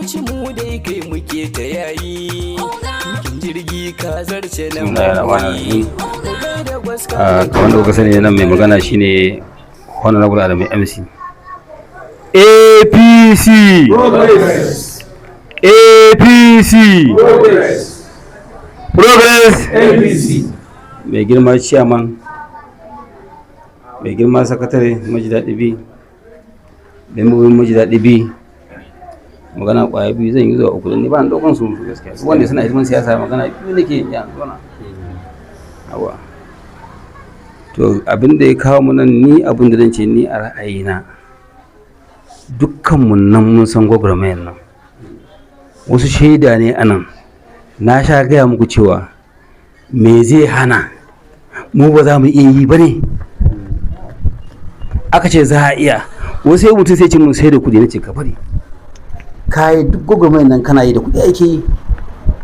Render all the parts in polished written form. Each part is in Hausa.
Bauchi mu dai kai muke ta yayi. Tukin jirgi ka zarce na. Bismillahirrahmanirrahim. Kamar da kuka sani, nan mai magana shine Honorable Adamu MC. APC, APC, Progress. Mai girma chairman, mai girma sakatare Maji Daɗi B, membobin Maji Daɗi B, magana ƙwaya biyu zan yi zuwa uku, don ni ba na ɗaukan su gaskiya. Duk wanda suna hidiman siyasa, magana biyu nake yi yanzu na. Awa. To, abin da ya kawo mu nan, ni abin da zan ce ni a ra'ayina, dukkanmu nan mun san gwagwarmayar nan. Wasu shaida ne a nan. Na sha gaya muku cewa me zai hana mu ba za mu iya yi ba ne? Aka ce za a iya. Wasu sai mutum sai ce mun sai da kuɗi. Na ce ka bari. Ka yi duk gwagwarmayar nan kana yi da kuɗi ake yi.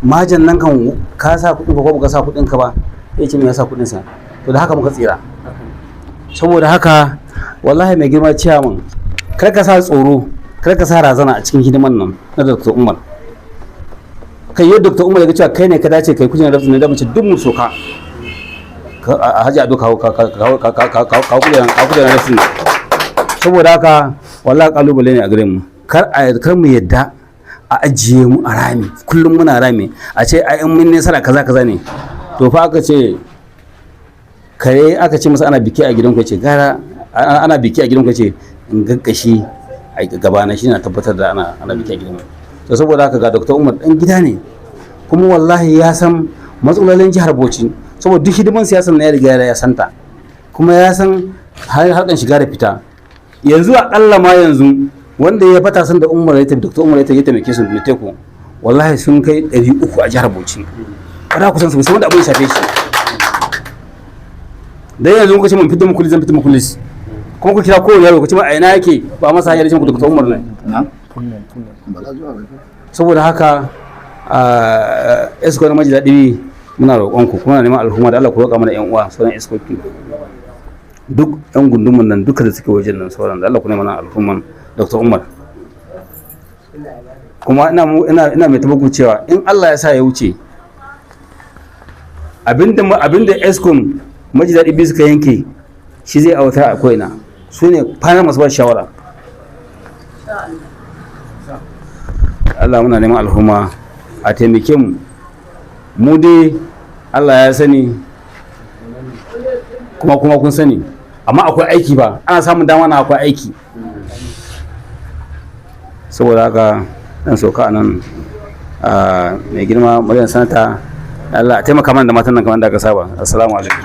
Majan nan kan ka sa kuɗin ka ko baka sa kuɗin ka ba? Sai ce me ya sa kuɗin sa. To, da haka muka tsira. Saboda haka wallahi, mai girma ciyaman, kar ka sa tsoro, kar ka sa razana a cikin hidiman nan na Dr. Umar. Kai yau Dr. Umar ya ga cewa kai ne ka dace kai kujerar ne da mace, duk mu soka a Haji Ado, kawo kawo kujerar rafi. Saboda haka wallahi kalubale ne a gare mu. Kar mu yadda a ajiye mu a rami, kullum muna rami, a ce ai in mun nasara kaza kaza ne. To fa, aka ce kare aka ce masa ana biki a gidan ku, ce gara ana biki a gidan ku, ce in gaggashi a gabana shi na tabbatar da ana biki a gidan mu. To, saboda haka ga Dr. Umar, dan gida ne, kuma wallahi ya san matsalolin jihar Bauchi, saboda duk hidiman siyasar na ya riga ya santa, kuma ya san harkan shiga da fita. Yanzu akalla ma yanzu wanda ya fata san da Umar ya tafi, Dr. Umar ya tafi, ya taimake su da teku, wallahi sun kai 300 a jihar Bauchi. Ba za ku san su sai wanda abin ya shafe shi. Dan yanzu kuka ce mun fitar muku, zan fitar muku list, kuma ku kira kowane yaro ku ce ma a ina yake, ba masa hanyar ce muku Dr. Umar ne. Saboda haka exco na Maji Daɗi, muna roƙonku kuma na neman al'umma da Allah ku roƙa mana ƴan uwa sauran excoki, duk ƴan gundumin nan duka da suke wajen nan sauran, da Allah ku nema mana al'umman Dr. Umar. Kuma ina mai tabbatar cewa in Allah ya sa ya wuce, abinda excon Maji Daɗi biyu suka yanke shi zai aiwatar a ko'ina. Su ne final masu ba shawara. Allah muna neman al'umma a taimake mu. Mu dai Allah ya sani, kuma kun sani, amma akwai aiki ba ana samun dama na akwai aiki. Saboda haka dan sauka a nan. Mai girma muryar sanata, Allah a taimaka mana da matan nan kamar da aka saba. Assalamu alaikum.